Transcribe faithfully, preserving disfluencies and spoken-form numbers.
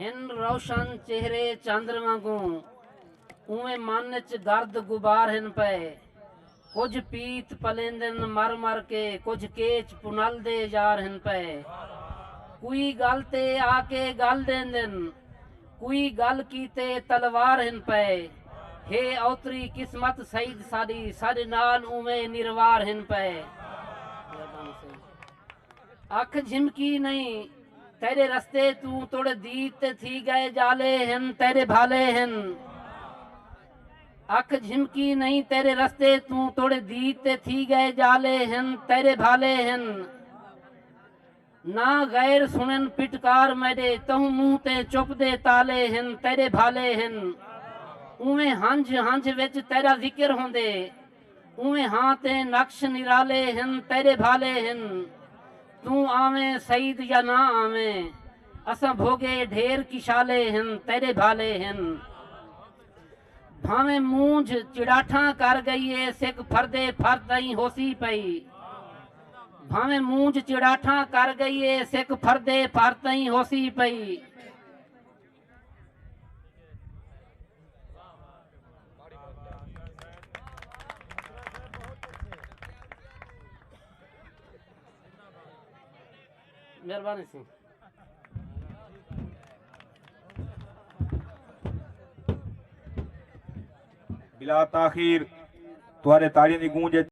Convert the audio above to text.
ہن روشن چہرے چندر وانگوں، اوویں من اچ گرد غبار ہن پئے۔ کجھ پیت پلیندن مر مر کے، کجھ کیچ پنل دے یار ہن پئے۔ کوئی ڳل تے آ کے ڳل ݙیندن، کوئی ڳل کیتے تلوار ہن پئے۔ ہے اوتری قسمت سعید ساݙی، ساݙے نال اوویں نروار ہن پئے۔ اکھ جھمکی نئیں تیݙے رستے توں، توڑے دید تے تھی ڳئے ڄالے ہن، تیݙے بھالے ہن۔ اکھ جھمکی نئیں تیݙے رستے توں، توڑے دید تے تھی ڳئے ڄالے ہن، تیݙے بھالے ہن۔ نہ غیر سݨن پٹکار میݙے، تہوں منہ تے چپ دے تالے ہن، تیݙے بھالے ہن۔ اوویں ہنجھ ہنجھ وچ تیݙا ذکر ہوندے، اوویں ہاں تے نقش نرالے ہن، تیݙے بھالے ہن۔ توں آویں سعید یا نہ آویں، اساں بھوڳے ڈھیر کشالے ہن، تیݙے بھالے ہن۔ بھانویں مونجھ چڑاٹھاں کر ڳئی اے، سک پھردے پھر تئیں ہوسی پئی۔ بھانویں مونجھ چڑاٹھاں کر ڳئی اے، سک پھردے پھر تئیں ہوسی پئی۔ مہربانی سی۔ بلا تاخیر تہاݙے تاڑیاں دی گونج اچ